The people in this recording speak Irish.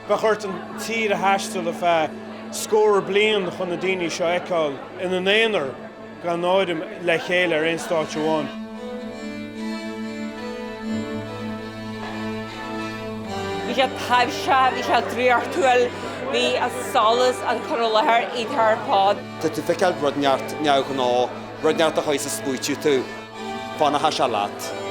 Bheadh ort an tír a thaisteal ar feadh scór bliain chun na daoine seo a fheiceáil ina n-aonar gan áireamh le chéile ar aon stáitse amháin. Bhí sé taibhseach, bhí sé draíochtúil, bhí an solas, an cur i láthair iontach ar fad. Tá tú ag feiceáil rud inteacht neamhghnáth, rud inteacht a chuirfeas ag smaoitiú tú, fanfaidh sé leat.